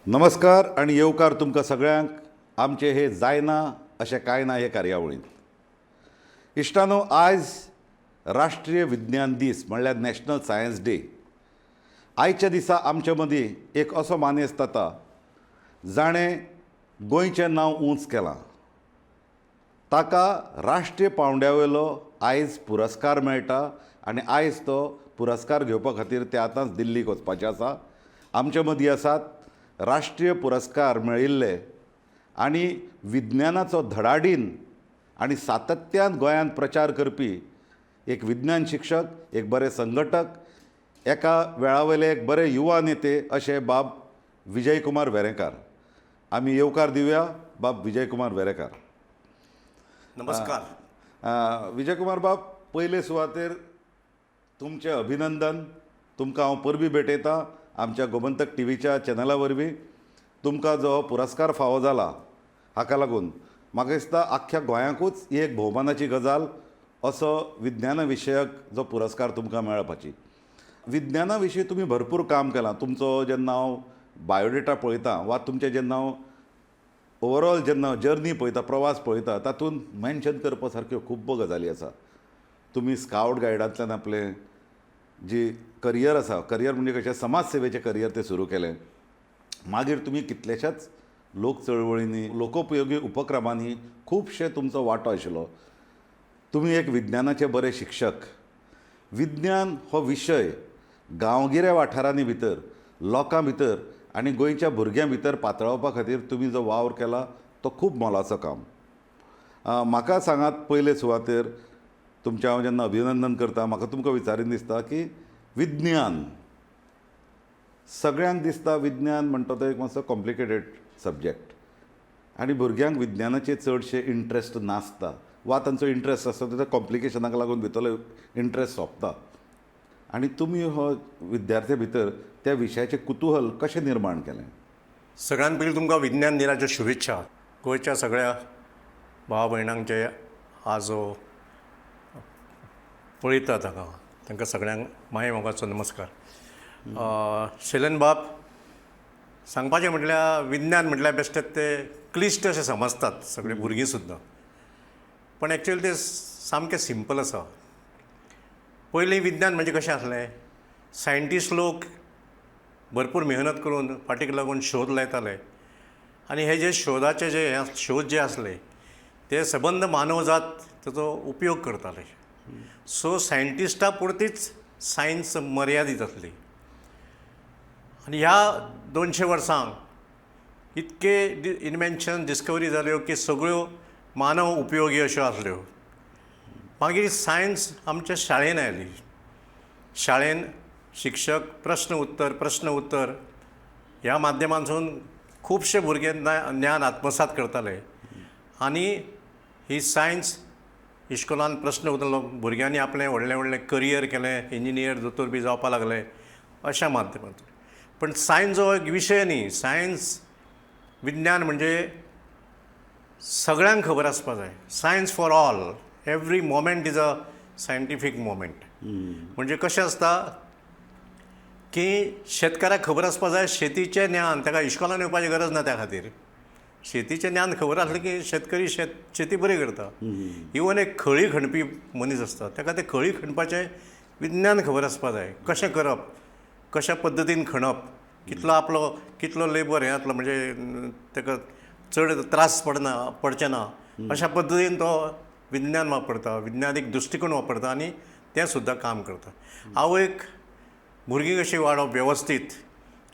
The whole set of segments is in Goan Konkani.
नमस्कार आनी येवकार तुमकां सगळ्यांक आमचे हे जायना अशें कांय ना हे कार्यावळींत. इश्टानो, आयज राष्ट्रीय विज्ञान दीस म्हणल्यार नॅशनल सायन्स डे. आयच्या दिसा आमचे मदीं एक असो मानेस्त जाता जाणें गोंयचें नांव ऊंच केलां. ताका राष्ट्रीय पांवड्या वयलो आयज पुरस्कार मेळटा आनी आयज तो पुरस्कार घेवपा खातीर ते आतांच दिल्लीक वचपाचे आसा. आमचे मदीं आसात राष्ट्रीय पुरस्कार मेळिल्ले आनी विज्ञानाचो धडाडीन आनी सातत्यान गोंयांत प्रचार करपी एक विज्ञान शिक्षक, एक बरे संघटक, एका वेळा वयले एक बरे युवा नेते अशे बाब विजय कुमार वेरेंकार. आमी येवकार दिवया बाब विजय कुमार वेरेंकार. नमस्कार. विजय कुमार बाब, पयले सुवातेर तुमचें अभिनंदन. तुमकां हांव परबीं भेटयतां आमच्या गोमंतक टीव्हीच्या चॅनला वरवीं. तुमकां जो पुरस्कार फावो जाला हाका लागून म्हाका दिसता आख्ख्या गोंयाकूच ही एक भोवमानाची गजाल, असो विज्ञाना विशयक जो पुरस्कार तुमकां मेळपाची. विज्ञाना विशीं तुमी भरपूर काम केलां. तुमचो जेन्ना हांव बायोडेटा पळयतां वा तुमचें जेन्ना हांव ओवरऑल जेन्ना जर्नी पळयता, प्रवास पळयता, तातूंत मेन्शन करपा सारक्यो खूब्ब गजाली आसा. तुमी स्कावट गायडांतल्यान आपलें जी करियर आसा, करियर म्हणजे कशें समाज सेवेचें करियर तें सुरू केलें. मागीर तुमी कितलेश्याच लोक चळवळींनी, लोकोपयोगी उपक्रमांनी खुबशे तुमचो वांटो आशिल्लो. तुमी एक विज्ञानाचे बरे शिक्षक. विज्ञान हो विशय गांवगिऱ्या वाठारांनी भितर, लोकां भितर आनी गोंयच्या भुरग्यां भितर पातळावपा खातीर तुमी जो वावर केला तो खूब मोलाचो काम. म्हाका सांगात, पयले सुवातेर तुमचें हांव जेन्ना अभिनंदन करता, म्हाका तुमकां विचारीन दिसता की विज्ञान सगळ्यांक दिसता, विज्ञान म्हणटा तो एक मातसो कॉम्प्लिकेटेड सब्जेक्ट आनी भुरग्यांक विज्ञानाचे चडशे इंट्रस्ट नासता वा तांचो इंट्रस्ट आसता तो त्या कॉम्प्लिकेशनाक लागून भितरलो इंट्रस्ट सोंपता. आनी तुमी हो विद्यार्थ्यां भितर त्या विशयाचें कुतूहल कशें निर्माण केलें? सगळ्यान पयलीं तुमकां विज्ञान दिनाच्यो शुभेच्छा. गोंयच्या सगळ्या भाव भयणांक जे आजो पळयतात हांगा तांकां सगळ्यांक माये मोगाचो नमस्कार. शैलेन बाब, सांगपाचें म्हटल्यार विज्ञान म्हटल्यार बेश्टेच ते क्लिश्ट अशें समजतात सगळीं भुरगीं सुद्दां, पण एक्चुअली तें सामकें सिंपल आसा. पयलीं विज्ञान म्हणजे कशें आसलें, सायंटिस्ट लोक भरपूर मेहनत करून फाटीक लागून शोध लायताले आनी हे जे शोधाचे जे हे शोध जे आसले ते सबंद मानवजात ताचो उपयोग करताले. सो सायंटिस्टा पुरतीच सायन्स मर्यादीत आसली. आनी ह्या 200 वर्सांक इतके इन्वेन्शन डिस्कवरी जाल्यो की सगळ्यो मानव उपयोगी अश्यो आसल्यो. मागीर सायन्स आमच्या शाळेन आयली. शाळेन शिक्षक प्रश्न उत्तर प्रश्न उत्तर ह्या माध्यमांतसून खुबशे भुरगे ज्ञान आत्मसात करताले आनी ही सायन्स इश्कोलान प्रश्न उत्तर भुरग्यांनी आपलें व्हडलें व्हडलें करियर केलें, इंजिनियर दोतोर बी जावपाक लागले अशा माध्यमांतून. पण सायन्स हो एक विशय न्ही. सायन्स विज्ञान म्हणजे सगळ्यांक खबर आसपा जाय. Science for all, every moment is a scientific moment. म्हणजे कशें आसता की शेतकाराक खबर आसपा जाय शेतीचें ज्ञान, ताका इश्कोलान येवपाची गरज ना. त्या खातीर शेतीचें ज्ञान खबर आसलें की शेतकरी शेती बरी करता. इवन एक खळी खणपी मनीस आसता ताका तें खळी खणपाचें विज्ञान खबर आसपा जाय. कशें करप, कशा पद्दतीन खणप, कितलो आपलो कितलो लेबर हें जातलो, म्हणजे ताका चड त्रास पडना पडचें ना अशा पद्दतीन तो विज्ञान वापरता, विज्ञानीक दृश्टिकोन वापरता आनी तें सुद्दां काम करता. आवयक भुरगीं कशीं वाडोवप वेवस्थीत,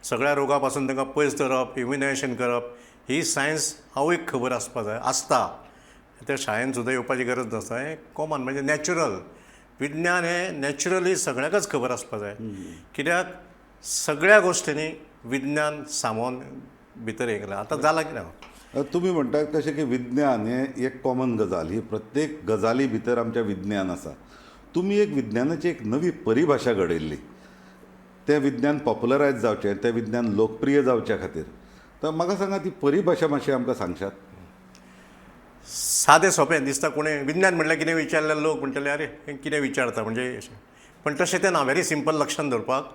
सगळ्या रोगा पासून तांकां पयस दवरप, इम्युनायजेशन करप, ही सायन्स आवयक खबर आसपा जाय आसता. त्या शाळेन सुद्दां येवपाची गरज नासता. हें कॉमन म्हणजे नॅचरल विज्ञान हें नॅचरली सगळ्यांकच खबर आसपा जाय. कित्याक सगळ्या गोश्टींनी विज्ञान सामोन भितर येयलां. आतां जालां कितें, तुमी म्हणटात कशें की विज्ञान हें एक कॉमन गजाल, ही प्रत्येक गजाली भितर आमच्या विज्ञान आसा. तुमी एक विज्ञानाची एक नवी परिभाशा घडयल्ली, तें विज्ञान पॉप्युलरायज जावचें, तें विज्ञान लोकप्रिय जावच्या खातीर. तर म्हाका सांगा, ती परिभाशा मातशी आमकां सांगशात? सादें सोंपें दिसता. कोणें विज्ञान म्हणल्यार कितें विचारल्यार लोक म्हणटले अरे हें कितें विचारता म्हणजे अशें, पण तशें तें ना. व्हेरी सिंपल लक्षांत दवरपाक.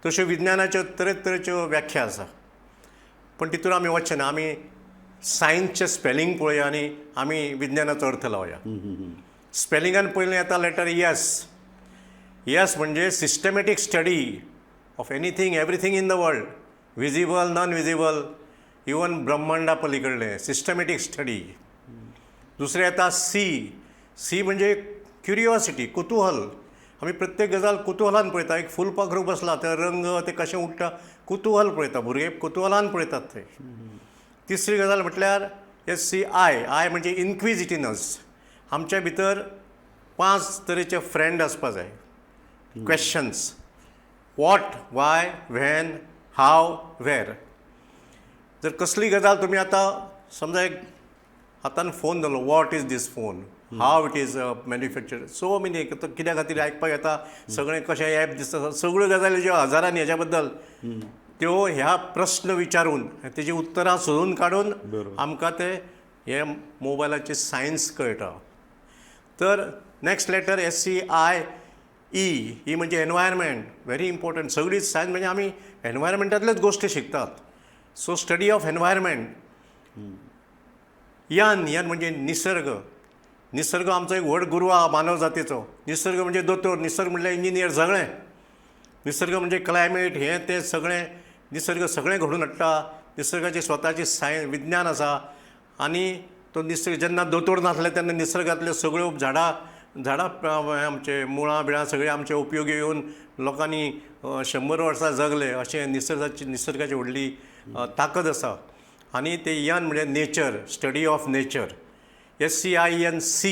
तश्यो विज्ञानाच्यो तरेतरेच्यो व्याख्या आसा. पण तितून आमी वचचे ना, आमी सायन्सचें स्पेलिंग पळोवया आनी आमी विज्ञानाचो अर्थ लावया. स्पेलिंगान पयलें येता लेटर एस. एस म्हणजे systematic study of anything, everything in the world, visible, non visible, even ब्रह्मांडा पलीकडलें सिस्टमॅटीक स्टडी. दुसरें येता सी. सी म्हणजे क्युरियोसिटी, कुतूहल. आमी प्रत्येक गजाल कुतूहलान पळयता. एक फुलपाखरू बसला, ते रंग, ते कशें उडटा, कुतूहल पळयता. भुरगे कुतूहलान पळयतात ते. तिसरी गजाल म्हटल्यार एस सी I. I म्हणजे इन्क्विजिटिवनस. आमच्या भितर पांच तरेचे फ्रेंड आसपा जाय. Questions: what, why, when, how, where. जर कसली गजाल तुमी आतां समजा एक हातान फोन जालो, what is this phone, how it is manufactured, so many कित्या खातीर आयकपाक येता, सगळें कशें एप दिसता, सगळ्यो गजाली ज्यो हजारांनी हेज्या बद्दल, त्यो ह्या प्रस्न विचारून तेजी उत्तरां सोदून काडून आमकां ते हे मोबायलाचे सायन्स कळटा. तर next letter S C I E. E म्हणजे एनवायरमेंट, व्हेरी इम्पॉर्टंट. सगळी सायन्स म्हणजे आमी एनवायरमेंटांतल्योच गोश्टी शिकतात. So study of environment. N. N म्हणजे निसर्ग. निसर्ग आमचो एक व्हड गुरू आहा मानव जातीचो. निसर्ग म्हणजे दोतोर, निसर्ग म्हणल्यार इंजिनियर, सगळें. निसर्ग म्हणजे क्लायमेट, हें तें सगळें. निसर्ग सगळें घडोवन हाडटा. निसर्गाची स्वताची सायन्स, विज्ञान आसा. आनी तो निसर्ग जेन्ना दोतोर नासले तेन्ना निसर्गांतल्यो सगळ्यो झाडां झाडां आमचे मुळां बिळां सगळीं आमचे उपयोगी येवन लोकांनी 100 वर्सां जगले. अशें निसर्गाची व्हडली ताकद आसा. आनी ते एन म्हणजे nature, study of nature. S C I N C.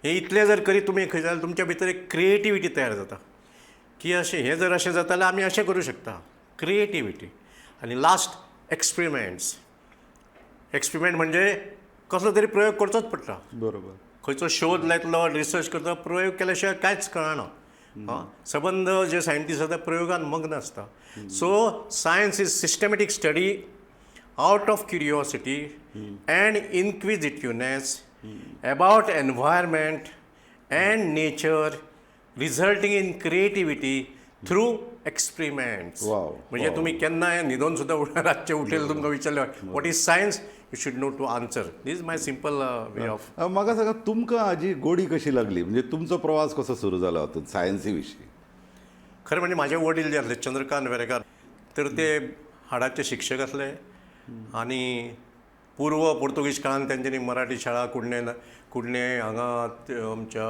हें इतलें जर करीत तुमी खंय जाल्यार तुमच्या भितर एक क्रिएटिविटी तयार जाता की अशें हें जर अशें जाता जाल्यार आमी अशें करूं शकता. क्रिएटिविटी. आनी लास्ट, एक्सपेरिमेंट्स. एक्सपेरिमेंट म्हणजे कसलो तरी प्रयोग करचोच पडटा. खंयचो शोध लायतलो, रिसर्च करतलो, प्रयोग केल्या शिवाय कांयच कळना. आं, सबंद जे सायंटिस्ट आसता प्रयोगान मग्न आसता. So science is systematic study out of curiosity and inquisitiveness about environment and nature, resulting in creativity through experiments. म्हणजे तुम्ही केन्नाय न्हिदोन सुद्दां रातचे उठेल, तुमकां विचारलें, "What is science?" you should know to answer. This is my simple way of म्हाका सांगा, तुमकां हाजी गोडी कशी लागली? म्हणजे तुमचो प्रवास कसो सुरू जालो हातूंत सायन्सी विशीं? खरें म्हणजे माझे वडील जे आसले चंद्रकांत वेरेकार, तर ते हाडाचे शिक्षक आसले आनी पूर्व पोर्तुगीज काळान तेंच्यांनी मराठी शाळा कुडणे कुडणे हांगा ते आमच्या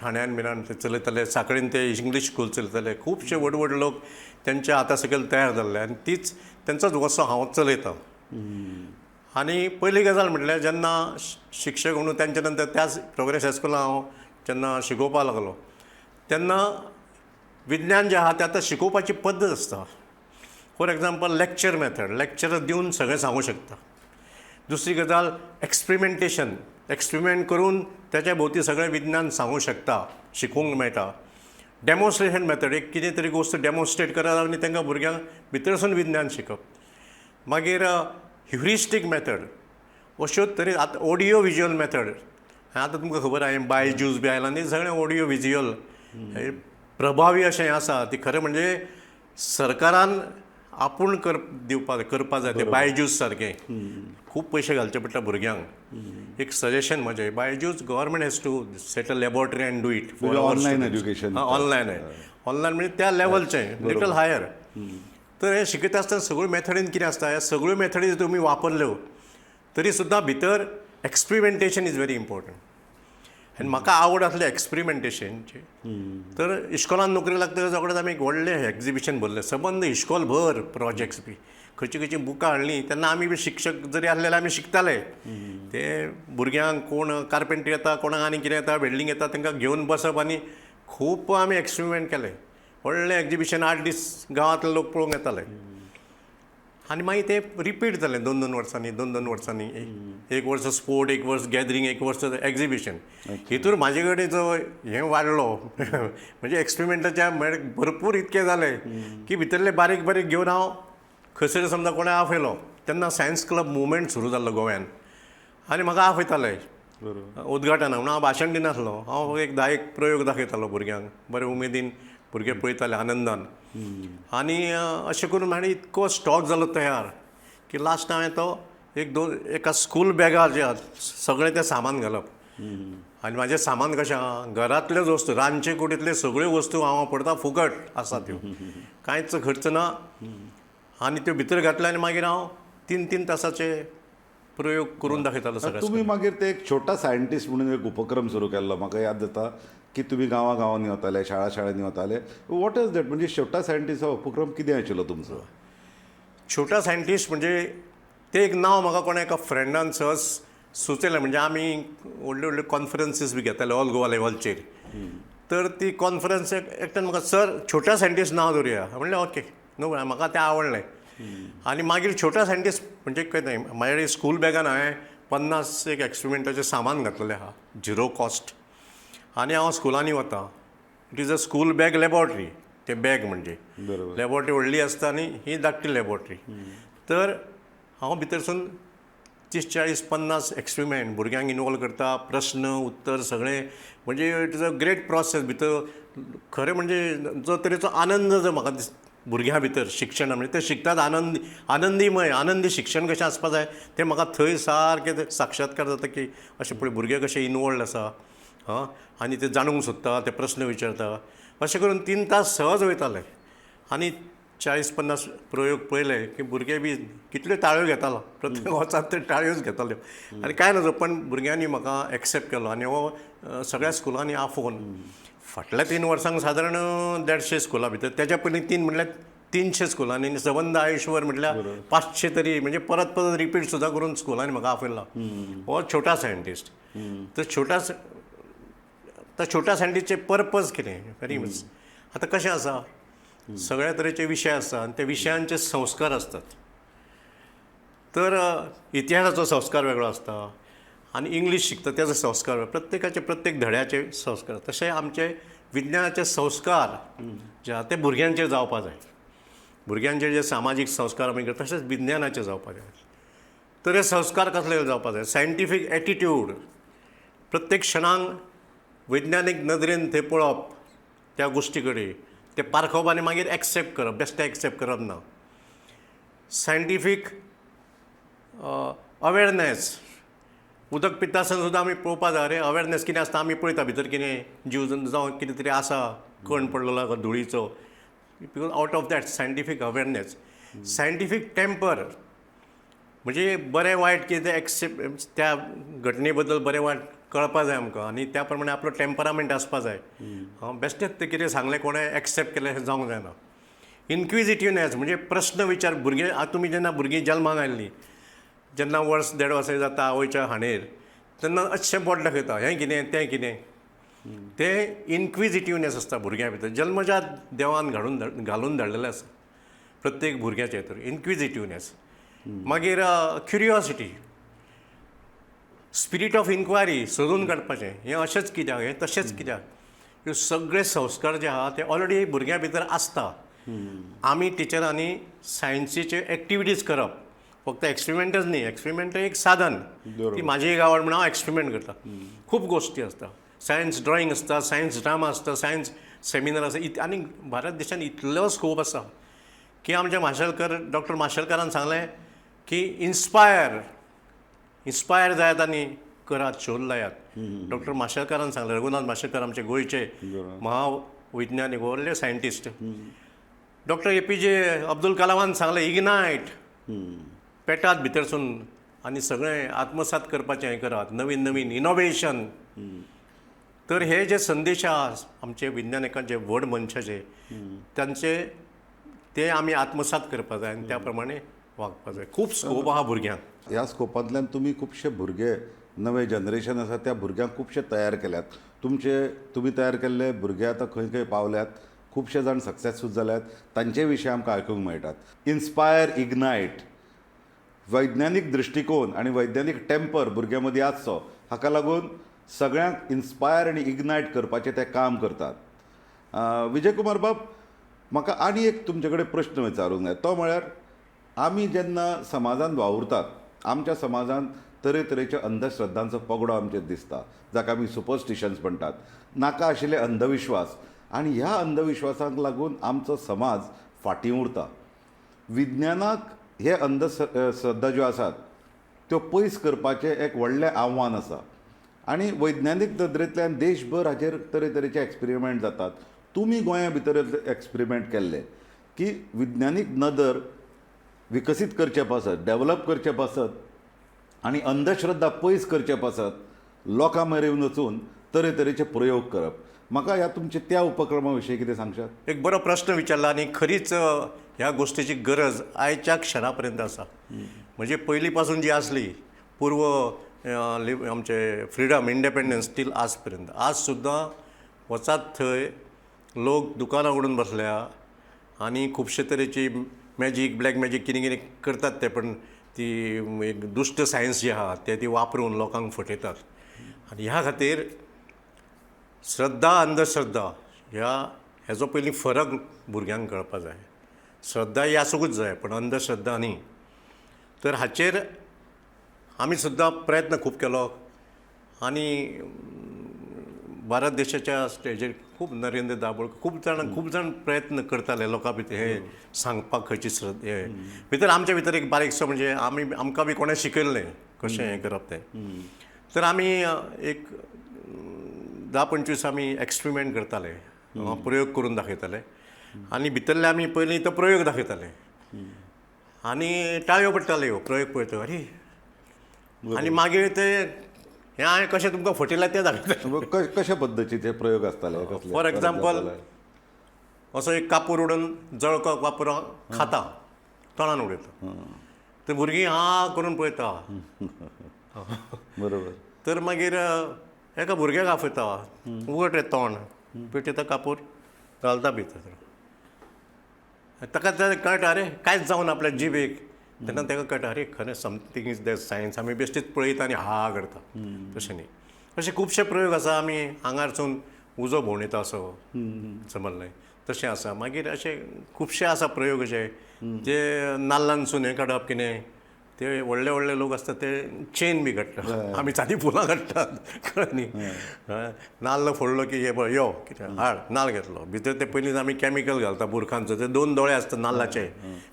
ठाण्यान बिनान ते चलयताले. साकळीन ते इंग्लीश स्कूल चलयताले. खुबशे व्हड व्हड लोक तेंच्या हाता सकयल तयार जाल्ले आनी तीच तेंचोच वसो हांव चलयतां. आनी पयली गजाल म्हटल्यार जेन्ना शिक्षक म्हणून तेंच्या नंतर त्याच प्रोग्रेस हायस्कुलान हांव जेन्ना शिकोवपाक लागलो तेन्ना विज्ञान जें आहा तें आतां शिकोवपाची पद्दत आसता. For example, lecture method, lecture दिवन सगळें सांगूं शकता. दुसरी गजाल एक्सप्रिमेंटेशन, एक्सप्रिमेंट करून तेच्या भोंवती सगळें विज्ञान सांगूं शकता, शिकोवंक मेळटा. डेमॉन्स्ट्रेशन मेथड, एक कितें तरी गोश्ट डेमॉन्स्ट्रेट करप आनी तांकां भुरग्यांक भितरसून विज्ञान शिकप. मागीर ह्युरिस्टीक मेथड, अश्यो तरे आतां ऑडियो विज्युअल मेथड. आतां तुमकां खबर आहा, बायजूस बी आयला न्ही, सगळें ऑडियो विज्युअल प्रभावी अशें आसा. ती खरें म्हणजे सरकारान आपूण कर दिवपा करपा जाय. ते बायजूस सारकें खूब पयशे घालचे पडटा भुरग्यांक. एक सजेशन म्हजें, Byju's government has to set a laboratory and do it. म्हणजे online education. Online आहे. ऑनलायन म्हणजे त्या लेवलचें, लिटल हायर. तर हे शिकयता आसतना सगळ्यो मेथडीन कितें आसता, ह्या सगळ्यो मेथडी जर तुमी वापरल्यो तरी सुद्दां भितर एक्सप्रिमेंटेशन is very important. आनी म्हाका आवड आसली एक्सप्रिमेंटेशनची. तर इश्कोलान नोकरी लागतकच रोखडेंच आमी एक व्हडलें एक्जिबिशन भरलें, सबंद इश्कोल भर प्रोजेक्ट्स बी, खंयची खंयची बुकां हाडलीं. तेन्ना आमी बी शिक्षक जरी आसले जाल्यार आमी शिकताले ते भुरग्यांक. कोण कार्पेंट्री येता, कोणाक आनी कितें येता, वेल्डींग येता, तांकां घेवन बसप आनी खूब आमी एक्सपेरिमेंट केले. व्हडलें एक्जिबिशन, 8 दीस गांवांतले लोक पळोवंक येताले. आनी मागीर तें रिपीट जालें दोन दोन वर्सांनी, दोन दोन वर्सांनी. एक वर्स स्पोर्ट, एक वर्स गॅदरींग, एक वर्स एक्जिबिशन. हितूर म्हाजे कडेन जो हें वाडलो म्हणजे एक्सपेरिमेंटाच्या, म्हळ्यार भरपूर इतकें जालें की भितरले बारीक बारीक घेवन हांव खंयसर समजा कोणें आपयलो, तेन्ना सायन्स क्लब मुवमेंट सुरू जाल्लो गोव्यान आनी म्हाका आपयताले उद्घाटनाक म्हणून. हांव भाशण दिनासलो, हांव एक धा एक प्रयोग दाखयतालो भुरग्यांक. बरे उमेदीन भुरगे पळयताले आनंदान. आनी अशें करून म्हाणें इतको स्टॉक जालो तयार. की लास्ट हांवें तो एक दोन एका स्कूल बॅगार जे आहा सगळें तें सामान घालप. आनी म्हाजें सामान कशें आहा, घरांतल्योच वस्तू, रांदचे कुडींतल्यो सगळ्यो वस्तू हांव वापरता, फुकट आसा त्यो, कांयच खर्च ना. आनी त्यो भितर घातले आनी मागीर हांव 3-3 तासाचे प्रयोग करून दाखयतालो सगळ्या. तुमी मागीर ते एक छोटा सायंटिस्ट म्हणून एक उपक्रम सुरू केल्लो. म्हाका याद जाता की तुमी गांवा गांवांनी वताले, शाळा शाळांनी वताले. What is that, म्हणजे छोटा सायंटिस्ट हो उपक्रम कितें आशिल्लो तुमचो? छोटा सायंटिस्ट म्हणजे ते एक नांव म्हाका कोणा एका फ्रेंडान सहज सुचयलें. म्हणजे आमी व्हडल्यो व्हडल्यो कॉन्फरन्सीस बी घेताले ऑल गोवा लेवलचेर. तर ती कॉन्फरन्स एकट्यान म्हाका, सर छोटा सायंटिस्ट नांव दवरुया. म्हणलें ओके, नो, म्हाका तें आवडलें. आनी मागीर छोटा सायंटिस्ट म्हणजे कितें, म्हाज्या स्कूल बॅगान हांवें 50 एक एक्सपेरिमेंटाचें सामान घातलेलें आहा, झिरो कॉस्ट. आनी हांव स्कुलांनी वता. It is a school bag laboratory. ते बॅग म्हणजे लॅबोरेटरी व्हडली आसता आनी ही धाकटी लॅबोरेटरी. तर हांव भितरसून 30, 40, 50 एक्सपेरिमेंट भुरग्यांक इनवॉल्व करता, प्रस्न उत्तर सगळें. म्हणजे it is a great process. भितर खरें म्हणजे जो तरेचो आनंद जो म्हाका दिस भुरग्यां भितर शिक्षण म्हणजे ते शिकतात आनंद, आनंदीमय, आनंदी शिक्षण कशें आसपा जाय तें म्हाका थंय सारकें साक्षात्कार जाता की अशें पळय भुरगे कशे इनवॉल्ड आसा, हां, आनी ते जाणूंक सोदता, ते प्रस्न विचारता. अशें करून 3 तास सहज वयताले. आनी 40-50 प्रयोग पळयले की भुरगे बी कितल्यो टाळयो घेतालो, प्रत्येक वचात ते टाळयोच घेताल्यो. आनी कांय नजो, पण भुरग्यांनी म्हाका एक्सेप्ट केलो. आनी हो सगळ्या स्कुलांनी आफोवन फाटल्या 3 वर्सांक सादारण 150 स्कुलां भितर, तेज्या पयलीं 3 म्हटल्यार 300 स्कुलांनी, आनी सबंद आयुश्यभर म्हटल्यार 500 तरी, म्हणजे परत परत रिपीट सुद्दां करून स्कुलांनी म्हाका आफयला. हो छोटा सायंटिस्ट. तर छोटा सायंटिस्टचे पर्पज कितें, व्हेरी आतां कशें आसा, सगळ्या तरेचे विशय आसता आनी त्या विशयांचे संस्कार आसतात. तर इतिहासाचो संस्कार वेगळो आसता आनी इंग्लीश शिकता तेजो संस्कार वेगळो, प्रत्येकाचे प्रत्येक धड्याचे संस्कार. तशें आमचे विज्ञानाचे संस्कार जे आहा ते भुरग्यांचेर जावपा जाय. भुरग्यांचेर जे सामाजीक संस्कार आमी करता तशेंच विज्ञानाचे जावपा जाय. तर हे संस्कार कसले जावपा जाय, सायंटिफीक एटिट्यूड, प्रत्येक क्षणांक वैज्ञानीक नदरेन थंय पळोवप त्या गोश्टी कडेन, ते पारखोवप आनी मागीर एक्सेप्ट करप, बेश्टें एक्सेप्ट करप ना. सायंटिफीक अवेरनेस, उदक पिता आसतना सुद्दां आमी पळोवपा जाय, अरे अवेरनेस कितें आसता, आमी पळयता भितर कितें जीव जावं कितें तरी आसा, कण पडलेलो धुळीचो, because out of that scientific awareness. Scientific temper म्हणजे बरें वायट कितें तें एक्सेप्ट, त्या घटने बद्दल बरें वायट कळपा जाय आमकां आनी त्या प्रमाणे आपलो टेम्परामेंट आसपा जाय. बेश्टेच तें कितें सांगलें कोणें एक्सेप्ट केलें अशें जावंक जायना. इन्क्विजिटिवनेस म्हणजे प्रस्न विचार. भुरगें आतां तुमी जेन्ना भुरगीं जल्माक आयलीं, जेन्ना वर्स 1.5 वर्सां जाता आवयच्या हांडीर, तेन्ना अशें बोट दाखयता, हें कितें तें कितें, तें इन्क्विजिटिवनेस आसता भुरग्यां भितर, जल्मजात देवान घालून धाडलेलें आसा प्रत्येक भुरग्याचे. तर इन्क्विजिटिवनेस, मागीर क्युरियोसिटी, स्पिरीट ऑफ इन्क्वायरी, सोदून काडपाचें हें अशेंच कित्याक, हें तशेंच कित्याक, ह्यो सगळे संस्कार जे आहा ते ऑलरेडी भुरग्यां भितर आसता. आमी टिचरांनी सायन्सीच्यो एक्टिविटीज करप, फक्त एक्सपेरिमेंटच न्ही, एक्सपेरिमेंट एक साधन, ती म्हाजी एक आवड म्हणून हांव एक्सपेरिमेंट करता. खूब गोश्टी आसता, सायन्स ड्रॉइंग आसता, सायन्स ड्रामा आसता, सायन्स सेमिनार आसता. आनी भारत देशान इतलो स्कोप आसा की आमचे माशेलकर, डॉक्टर माशेलकारान सांगलें की इन्स्पायर, इन्स्पायर जायात आनी करात, शोध लायात. डॉक्टर माशेलकारान सांगलें, रघुनाथ माशेलकर आमचे गोंयचे महावैज्ञानीक, व्हडले सायंटिस्ट. डॉक्टर APJ Abdul कलामान सांगलें इग्नायट, पेटात भितरसून आनी सगळें आत्मसात करपाचें हें करात, नवीन नवीन इनोवेशन. तर हे जे संदेश आहा आमचे विज्ञानिकांचे, व्हड मनशाचे, तांचे ते आमी आत्मसात करपा जाय आनी त्या प्रमाणे वागपा जाय. खूब स्कोप आहा भुरग्यांक. ह्या स्कोपांतल्यान तुमी खुबशे भुरगे, नवें जनरेशन आसा त्या भुरग्यांक खुबशे तयार केल्यात. तुमी तयार केल्ले भुरगे आतां खंय खंय पावल्यात, खुबशे जाण सक्सेसफूल जाल्यात, तांचे विशय आमकां आयकूंक मेळटात. इन्स्पायर, इग्नायट, वैज्ञानीक दृश्टिकोन आनी वैज्ञानीक टेम्पर भुरग्यां मदीं आसचो, हाका लागून सगळ्यांक इन्स्पायर आनी इग्नायट करपाचें ते काम करतात. विजय कुमार बाब, म्हाका आनी एक तुमचे कडेन प्रश्न विचारूंक जाय, तो म्हळ्यार आमी जेन्ना समाजान वावुरतात, आमच्या समाजान तरेतरेच्या अंधश्रद्धांचो पगडो आमचेर दिसता, जाका आमी सुपरस्टिशन्स म्हणटात, नाका आशिल्ले अंधविश्वास, आनी ह्या अंधविश्वासांक लागून आमचो समाज फाटीं उरता. विज्ञानाक हे अंधश्रद्धा ज्यो आसात त्यो पयस करपाचें एक व्हडलें आव्हान आसा आनी वैज्ञानीक नदरेंतल्यान देशभर हाचेर तरेतरेचे एक्सपेरिमेंट जातात. तुमी गोंया भितर एक्सपेरिमेंट केल्ले की विज्ञानीक नदर विकसीत करचे पासत, डेवलप करचे पासत आनी अंधश्रद्धा पयस करचे पासत लोकां मेरेन वचून तरेतरेचे प्रयोग करप. म्हाका ह्या तुमच्या त्या उपक्रमा विशीं कितें सांगशात? एक बरो प्रश्न विचारला आनी खरीच ह्या गोश्टीची गरज आयच्या क्षणा पर्यंत आसा. म्हणजे पयलीं पासून जी आसली पूर्व आमचे फ्रिडम इंडिपेंडन्स टील आज पर्यंत, आज सुद्दां वचात थंय लोक दुकानां उगडून बसल्या आनी खुबशे तरेची मॅजीक, ब्लॅक मॅजीक कितें कितें करतात ते, पण ती एक दुश्ट सायन्स जी आहा ते ती वापरून लोकांक फटयतात. आनी ह्या खातीर श्रद्धा अंधश्रद्धा ह्या हेजो पयलीं फरक भुरग्यांक कळपा जाय. श्रद्धा ही आसूंकूच जाय पण अंधश्रद्धा न्ही. तर हाचेर आमी सुद्दां प्रयत्न खूब केलो आनी भारत देशाच्या स्टेजीर खूब नरेंद्र दाभोळकर खूब जाण प्रयत्न करताले लोकां भितर हे सांगपाक खंयची श्रद्धा हे भितर आमच्या भितर एक बारीकसो म्हणजे आमी आमकां बी कोणें शिकयल्लें कशें हें करप तें. तर आमी एक 10-25 आमी एक्सपेरिमेंट करताले, प्रयोग करून दाखयताले आनी भितरले आमी पयलीं तो प्रयोग दाखयताले आनी टाळयो पडटाल्यो प्रयोग पळयता अरे, आनी मागीर ते हें हांवें कशें तुमकां फटयलां तें दाखयताले. कशा पद्दतीचे प्रयोग आसताले? फॉर एग्जाम्पल असो एक कापूर उडोवन जळको कापूर खाता, तोंडान उडयता, तर भुरगीं हा करून पळयता. बरोबर. तर मागीर एका भुरग्याक आपयता, उगड रे तोंड, पेटयता कापूर घालता भितर, ताका तें कळटा अरे कांयच जावन आपल्या जिबेक, तेन्ना ताका कळटा अरे खरें समथींग is that science, आमी बेश्टीच पळयता आनी हा करता, तशें न्ही. अशे खुबशे प्रयोग आसा. आमी आंगारसून उजो भोंवणयता असो समजलें, तशें आसा. मागीर अशे खुबशे आसा प्रयोग अशे जे नाल्लांसून हें काडप कितें, ते व्हडले व्हडले लोक आसतात ते चेन बी काडटात, आमी सादी फुलां काडटात, कळ्ळें न्ही. नाल्ल फोडलो की हे पळय यो कितें हाड नाल्ल घेतलो, भितर ते पयलींच आमी कॅमिकल घालता बुरखांचो, ते 2 दोळे आसता नाल्लाचे,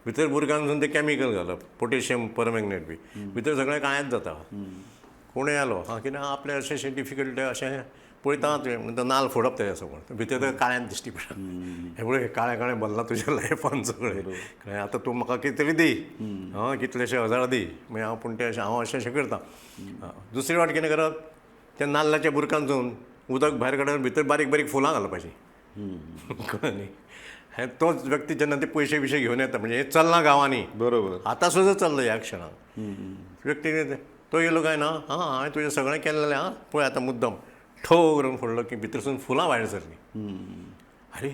भितर बुरखांसून ते कॅमिकल घालप, पोटेशियम परमॅंगनेट बी, भितर सगळें कांयच जाता. कोणूय आलो हां कितें आपलें अशें अशें डिफिकल्ट अशें पळयता तुवें म्हणटा नाल्ल फोडप तेज्या समोर, भितर ते काळ्यान दिश्टी पडटा, हें पळय काळें काळें भरलां तुज्या लायफान सगळें, कळ्ळें आतां तूं म्हाका कितें तरी दी, हां कितलेशे हजार दी, मागीर हांव पूण तें अशें हांव अशें अशें करता. दुसरी वाट कितें करप, त्या नाल्लाच्या बुरकांतसून उदक भायर काडून भितर बारीक बारीक फुलां घालपाचीं, कळ्ळें न्ही. हें तोच व्यक्ती जेन्ना ते पयशे बिशे घेवन येता, म्हणजे हें चल्लां गांवांनी, बरोबर, आतां सुद्दां चल्लां ह्या क्षणाक. व्यक्ती तो येयलो काय ना, हां हांवें तुजें सगळें केल्लें आं पळय आतां मुद्दम ठो करून फोडलो की भितरसून फुलां भायर सरलीं. अरे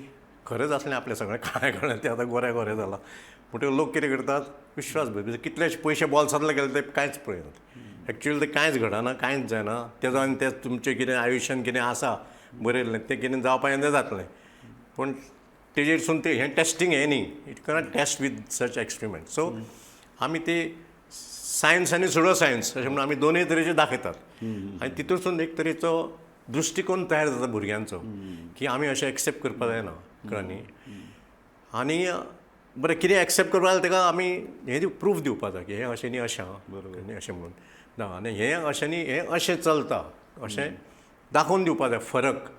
खरेंच आसलें आपलें सगळें काळें काळें तें आतां गोरें गोरें जालां. म्हणटकीर लोक कितें करतात, विश्वास कितलेशे पयशे बोल्सांतले गेले ते कांयच पळयनात, एक्चुअली ते कांयच घडना, कांयच जायना तेजो. आनी तें तुमचें कितें आयुश्यान कितें आसा बरयल्लें तें कितें जावपाचें तें जातलें, पूण तेजेरसून तें हें टेस्टींग हें न्ही, it cannot test with such experiment. So आमी ती सायन्स आनी सुडो सायन्स अशें म्हणून आमी दोनूय तरेचे दाखयतात आनी तितूंतसून एक तरेचो दृश्टिकोन तयार जाता भुरग्यांचो की आमी अशें एक्सेप्ट करपाक जायना, कळ्ळें न्ही. आनी बरें कितें एक्सेप्ट करपाक जाल्यार ताका आमी हें प्रूफ दिवपाक जाय की हें अशें न्ही अशें आहा, न्ही अशें म्हणून ना, आनी हें अशें न्ही हें अशें चलता अशें दाखोवन दिवपाक जाय फरक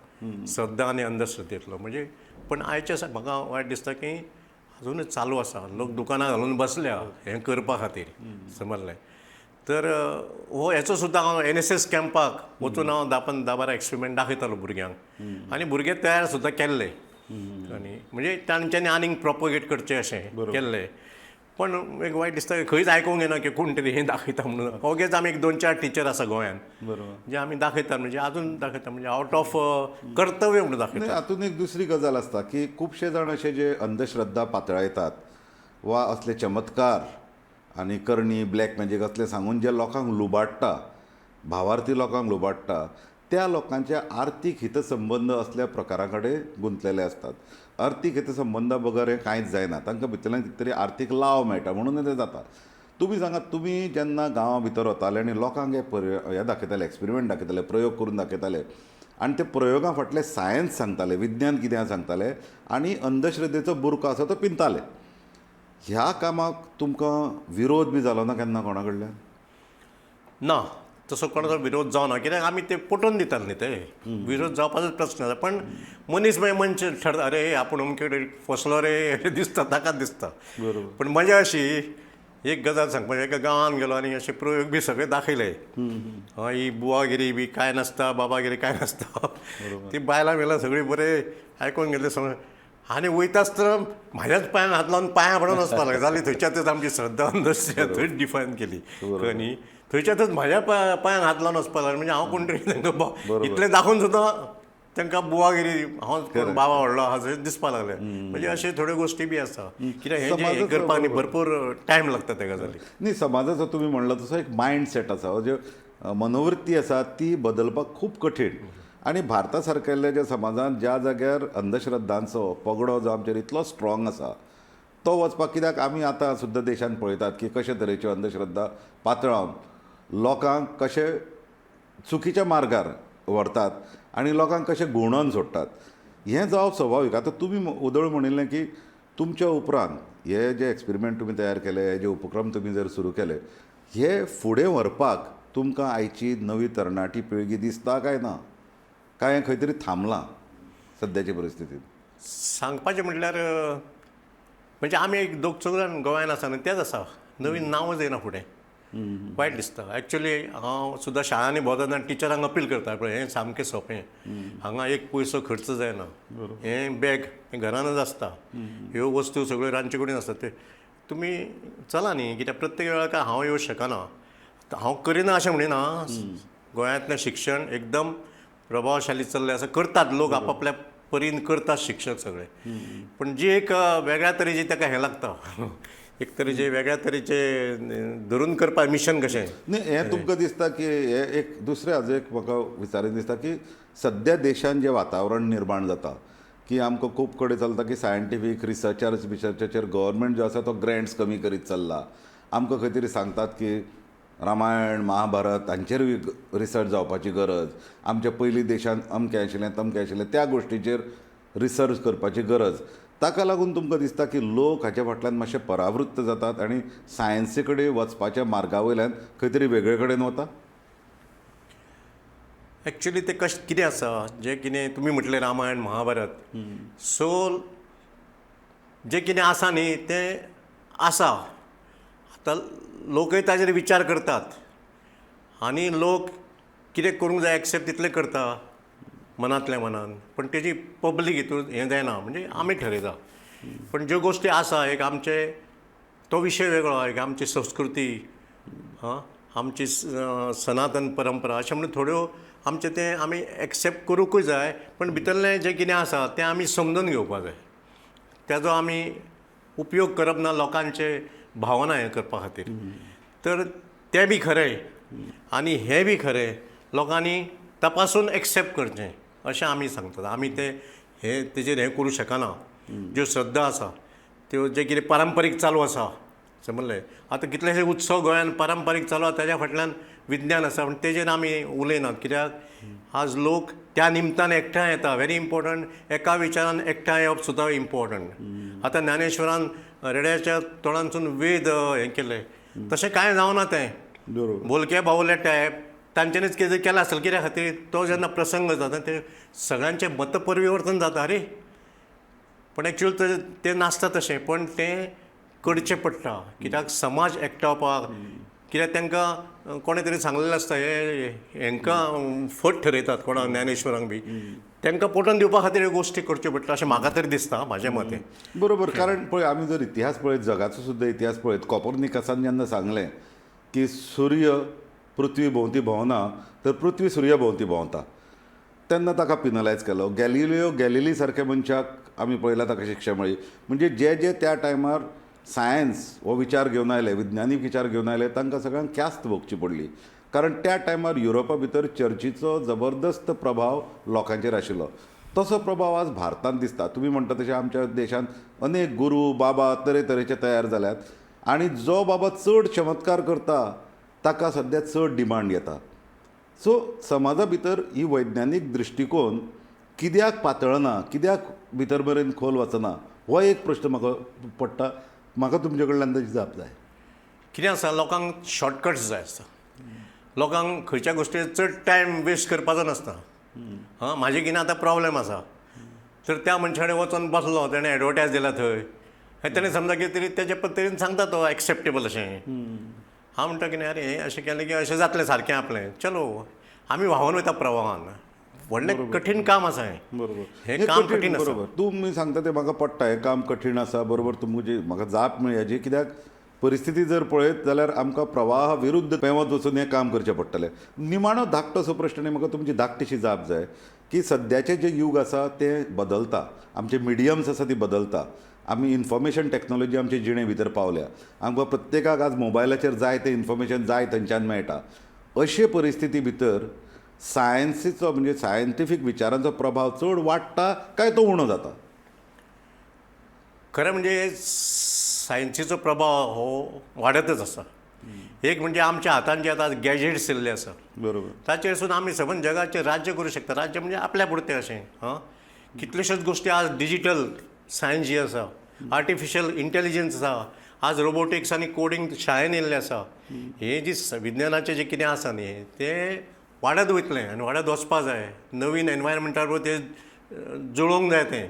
श्रद्धा आनी अंधश्रद्धेंतलो. म्हणजे पण आयच्या म्हाका वायट दिसता की अजूनय चालू आसा, लोक दुकानां घालून बसल्या हें करपा खातीर, समजलें. तर हो हेचो सुद्दां हांव NSS कॅम्पाक वचून हांव 10-12 एक्सपेरिमेंट दाखयतालो भुरग्यांक आनी भुरगे तयार सुद्दां केल्ले, आनी म्हणजे तांच्यांनी आनीक प्रोपोगेट करचें अशें केल्लें. पण एक वायट दिसता खंयच आयकूंक येना की कोण तरी हें दाखयता म्हणून. ओगेच आमी 1-2-4 टिचर आसा गोंयान जे आमी दाखयतात, म्हणजे आजून दाखयता, म्हणजे आवट ऑफ कर्तव्य म्हणून दाखयता. हातून एक दुसरी गजाल आसता की खुबशे जाण अशे जे अंधश्रद्धा पातळायतात वा असले चमत्कार आनी करणी ब्लॅक मॅजीक असले सांगून जे लोकांक लुबाडटा, भावार्थी लोकांक लुबाडटा, त्या लोकांचे आर्थीक हितसंबंद असल्या प्रकारा कडेन गुंतलेले आसतात. आर्थीक हितसंबंदा बगर हें कांयच जायना, तांकां भितरल्यान कितें तरी आर्थीक लाव मेळटा म्हणून तें जाता. तुमी सांगात, तुमी जेन्ना गांवा भितर वताले आनी लोकांक हे दाखयताले, एक्सपेरिमेंट दाखयताले, प्रयोग करून दाखयताले आनी ते प्रयोगा फाटलें सायन्स सांगताले, विज्ञान कितें आसा सांगताले आनी अंधश्रद्धेचो बुरको आसा तो पिंताले, ह्या कामाक तुमकां विरोध बी जालो ना केन्ना कोणा कडल्यान? ना, तसो कोणाचो विरोध जावना, कित्याक आमी ते पटोवन दिताले न्ही, ते विरोध जावपाचोच प्रस्न आसा. पण मनीस मागीर मनशे ठरता, अरे आपूण अमके कडेन फसलो रे दिसता, ताकाच दिसता. पण मजा अशी एक गजाल सांगपाची, एका गांवांत गेलो आनी अशे प्रयोग बी सगळे दाखयले, ही बुवागिरी बी कांय नासता, बाबागिरी कांय नासता, ती बायलां बियलां सगळीं बरें आयकून घेतलें समज, आनी वयता आसतना म्हाज्याच पांयांक हात लावन पांयां पडून वचपाक लागले. जाली थंयच्यातच आमची श्रद्धा अंधश्रद्धा थंयच डिफायन केली न्ही, थंयच्यातच म्हाज्या पांयांक हात लावन वचपाक लागले. म्हणजे हांव कोण तरी तांकां इतलें दाखोवन सुद्दां तांकां बुवागिरी हांव कोण बाबा व्हडलो आहा अशें दिसपाक लागलें. म्हणजे अशे थोड्यो गोश्टी बी आसा, कित्याक हें जें हें करपाक न्ही भरपूर टायम लागता त्या गजालीक. न्ही, समाजाचो तुमी म्हणला तसो एक मायंड सेट आसा, ज्यो मनोवृत्ती आसा ती बदलपाक खूब कठीण. आनी भारता सारकेल्या ज्या समाजांत ज्या जाग्यार अंधश्रद्धांचो पगडो जो आमचेर इतलो स्ट्रॉंग आसा तो वचपाक, कित्याक आमी आतां सुद्दां देशांत पळयतात की कशे तरेच्यो अंधश्रद्धा पातळावन लोकांक कशे चुकीच्या मार्गार व्हरतात आनी लोकांक कशें घुंवडोवन सोडटात, हें जावप स्वाभावीक. आतां तुमी उदळ म्हणिल्लें की तुमच्या उपरांत हे जे एक्सपेरिमेंट तुमी तयार केले, हे जे उपक्रम तुमी जर सुरू केले, हे फुडें व्हरपाक तुमकां आयची नवी तरणाटी पिळगी दिसता काय ना, काय खंय तरी थांबलां सद्याचे परिस्थितींत? सांगपाचें म्हटल्यार म्हणजे आमी एक दोग चौग जाण गोंयान आसा न्ही, तेच आसा, नवीन नांवच येना फुडें, वायट दिसता. एक्चुली हांव सुद्दां शाळांनी भोंवतना टिचरांक अपील करता, पळय हें सामकें सोंपें, हांगा एक पयसो खर्च जायना, हें बॅग हें घरानच आसता, ह्यो वस्तू सगळ्यो रांदचे कुडीन आसता, ते तुमी चला न्ही, कित्याक प्रत्येक वेळार काय हांव येवं शकना, हांव करिना अशें म्हणिना. गोंयांतलें शिक्षण एकदम प्रभावशाली चल्लें आसा, करतात लोक आपापल्या परीन करतात शिक्षक सगळे, पूण जी एक वेगळ्या तरेची ताका हें लागता, एक तरेचे वेगळ्या तरेचे धरून करपाक मिशन कशें न्ही. हें तुमकां दिसता की हें एक दुसरें हाजो एक म्हाका विचारीन दिसता की सद्या देशान जें वातावरण निर्माण जाता की आमकां खूब कडेन चलता की सायंटिफीक रिसर्चर्स बिसर्चाचेर गव्हर्मेंट जो आसा तो ग्रँट्स कमी करीत चल्ला, आमकां खंय तरी सांगतात की रामायण महाभारत हांचेरूय रिसर्च जावपाची गरज, आमच्या पयलीं देशांत अमकें आशिल्लें तमकें आशिल्लें त्या गोश्टीचेर रिसर्च करपाची गरज, ताका लागून तुमकां दिसता की लोक हाच्या फाटल्यान मातशे परावृत्त जातात आनी सायन्सी कडेन वचपाच्या मार्गा वयल्यान खंय तरी वेगळे कडेन वता? एक्चुली ते कशें कितें आसा, जें कितें तुमी म्हटलें रामायण महाभारत, सो जें कितें आसा न्ही तें आसा, आतां लोकय ताजेर विचार करतात आनी लोक कितें करूंक जाय एक्सेप्ट तितलें करता मनांतल्या मनान, पण तेजी पब्लीक हितून हें जायना, म्हणजे आमी ठरयता. पण ज्यो गोश्टी आसा एक आमचे तो विशय वेगळो, एक आमची संस्कृती, हां आमची सनातन परंपरा, अशें म्हणून थोड्यो आमचें तें आमी एक्सेप्ट करूंकूय जाय, पण भितरलें जें कितें आसा तें आमी समजून घेवपा जाय, तेजो आमी उपयोग करप ना लोकांचे भावना हें करपा खातीर. तर तें बी खरें आनी हें बी खरें, लोकांनी तपासून एक्सेप्ट करचें अशें आमी सांगतात. आमी ते हे तेजेर हें करूं शकना, ज्यो श्रद्धा आसा त्यो जें कितें पारंपारीक चालू आसा, समजलें, आतां कितलेशे उत्सव गोंयांत पारंपारीक चालू आसा, ताज्या फाटल्यान विज्ञान आसा, पूण तेजेर आमी उलयनात, कित्याक आज लोक त्या निमतान एकठांय येता, व्हेरी इम्पॉर्टंट, एका विचारान एकठांय येवप सुद्दां इम्पॉर्टंट. आतां ज्ञानेश्वरान रेड्याच्या तोंडांतसून वेद हें केलें, तशें कांय जावना तें, बोलके बावले टायप तांच्यांनीच कितें केलां आसतलें, कित्या खातीर तो जेन्ना प्रसंग जाता ते सगळ्यांचें मतपरिवर्तन जाता, अरे पण एक्चुअली तें नासता तशें, पण तें करचें पडटा, कित्याक समाज एकठावपाक, कित्याक तांकां कोणें तरी सांगलेलें आसता हे हेंकां फट ठरयतात कोणा ज्ञानेश्वरांक बी, तांकां पटोवन दिवपा खातीर ह्यो गोश्टी करच्यो पडटा अशें म्हाका तरी दिसता, म्हाजें मत हें. बरोबर, कारण पळय आमी जर इतिहास पळयत, जगाचो सुद्दां इतिहास पळयत, कॉपर्निकसान जेन्ना सांगलें की सूर्य पृथ्वी भोंवती भोंवना तर पृथ्वी सूर्य भोंवती भोंवता, तेन्ना ताका पिनलायज केलो. गॅलिलियो गॅलिली सारक्या मनशाक आमी पळयला ताका शिक्षा मेळ्ळी. म्हणजे जे जे त्या टायमार सायन्स हो विचार घेवन आयले, विज्ञानीक विचार घेवन आयले, तांकां सगळ्यांक ख्यास्त भोगची पडली, कारण त्या टायमार युरोपा भितर चर्चीचो जबरदस्त प्रभाव लोकांचेर आशिल्लो. तसो प्रभाव आज भारतांत दिसता. तुमी म्हणटा तशें आमच्या देशांत अनेक गुरू बाबा तरेतरेचे तयार जाल्यात आनी जो बाबा चड चमत्कार करता ताका सद्या चड डिमांड येता. सो समाजा भितर ही वैज्ञानीक दृश्टिकोन कित्याक पातळना, कित्याक भितर मेरेन खोल वचना, हो एक प्रश्न म्हाका पडटा. म्हाका तुमचे कडल्यान ताची जाप जाय. कितें आसा, लोकांक शॉर्टकट्स जाय आसता. लोकांक खंयच्या गोश्टीर चड टायम वेस्ट करपाचो नासता. हां, म्हाजें कितें आतां प्रॉब्लेम आसा तर त्या मनशा कडेन वचोन बसलो, तेणें एडवर्टायज दिला थंय, तेणें समजा कितें तरी तेजे पद्दतीन सांगता तो एक्सेप्टेबल अशें. हांव म्हणटा कितें, अरे हें अशें केलें की अशें जातलें सारकें आपलें, चलो आमी व्हांवून वयता प्रवाहान. व्हडलें कठीण काम आसा हें. बरोबर, हें काम कठीण आसा. बरोबर, तुमी सांगता तें म्हाका पडटा, हें काम कठीण आसा. बरोबर, तुमची म्हाका जाप मेळ्ळी हाजी. कित्याक परिस्थिती जर पळयत जाल्यार आमकां प्रवाहा विरुद्ध पेंवत वचून हें काम करचें पडटलें. निमाणो धाकटोसो प्रश्न न्ही, म्हाका तुमची धाकटीशी जाप जाय की सद्याचें जें यूग आसा तें बदलता, आमचे मिडियम्स आसा ती बदलता, आमी इन्फॉर्मेशन टॅक्नोलॉजी आमचे जिणे भितर पावल्या, आमकां प्रत्येकाक आज मोबायलाचेर जाय तें इन्फॉर्मेशन जाय थंयच्यान मेळटा. अशे परिस्थिती भितर सायन्सीचो म्हणजे सायंटिफीक विचारांचो प्रभाव चड वाडटा काय तो उणो जाता? खरें म्हणजे सायन्सीचो प्रभाव हो वाडतच आसा. एक म्हणजे आमच्या हातान जे आतां गॅजेट्स येयल्ले आसा, बरोबर, ताचेर सून आमी सबंद जगाचेर राज्य करूं शकता. राज्य म्हणजे आपल्या पुरतें अशें. हां, कितल्योश्योच गोश्टी आज डिजीटल सायन्स जी आसा, आर्टिफिशियल इंटेलिजन्स आसा, आज रोबोटिक्स आनी कोडींग शाळेन येयल्लें आसा. हें जी विज्ञानाचें जें कितें आसा न्ही तें वाडत वयतलें आनी वाडत वचपा जाय. नवीन एनवायरमेंटा बरोबर तें जुळोवंक जाय तें.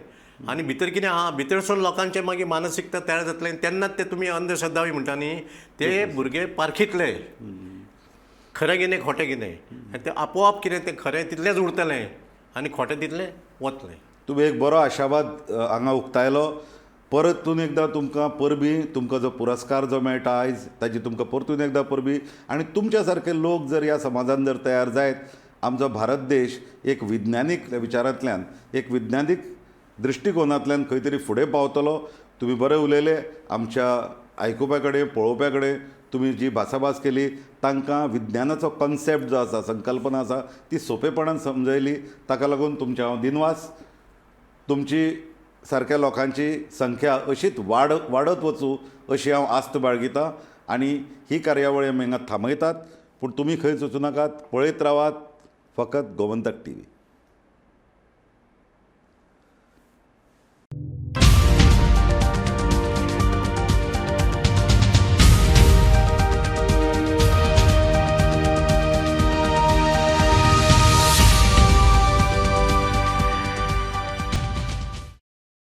आनी भितर कितें आहा, भितर सून लोकांचें मागीर मानसिकता तयार जातलें, तेन्नाच ते तुमी अंधश्रद्धा बी म्हणटा न्ही, ते भुरगे पारखितले खरें कितें खोटें कितें, आनी तें आपोआप कितें तें खरें तितलेंच उरतलें आनी खोटें तितलें वतलें. तुमी एक बरो आशावाद हांगा उक्तायलो. परतून एकदां तुमकां परबीं, तुमकां जो पुरस्कार जो मेळटा आयज ताजी तुमकां परतून एकदां परबीं. आनी तुमच्या सारके लोक जर ह्या समाजान जर तयार जायत, आमचो भारत देश एक विज्ञानीक विचारांतल्यान, एक विज्ञानीक दृश्टिकोनांतल्यान खंय तरी फुडें पावतलो. तुमी बरें उलयले, आमच्या आयकुप्या कडेन पळोवप्या कडेन तुमी जी भासाभास केली, तांकां विज्ञानाचो कॉन्सेप्ट जो आसा, संकल्पना आसा ती सोंपेपणान समजयली, ताका लागून तुमचें हांव दिनवास. तुमची सारक्या लोकांची संख्या अशीच वाडत वचूं अशी हांव आस्त बाळगितां. आनी ही कार्यावळ आमी हांगा थांबयतात, पूण तुमी खंयच वचूं नाकात, पळयत रावात फकत गोमंतक टीव्ही.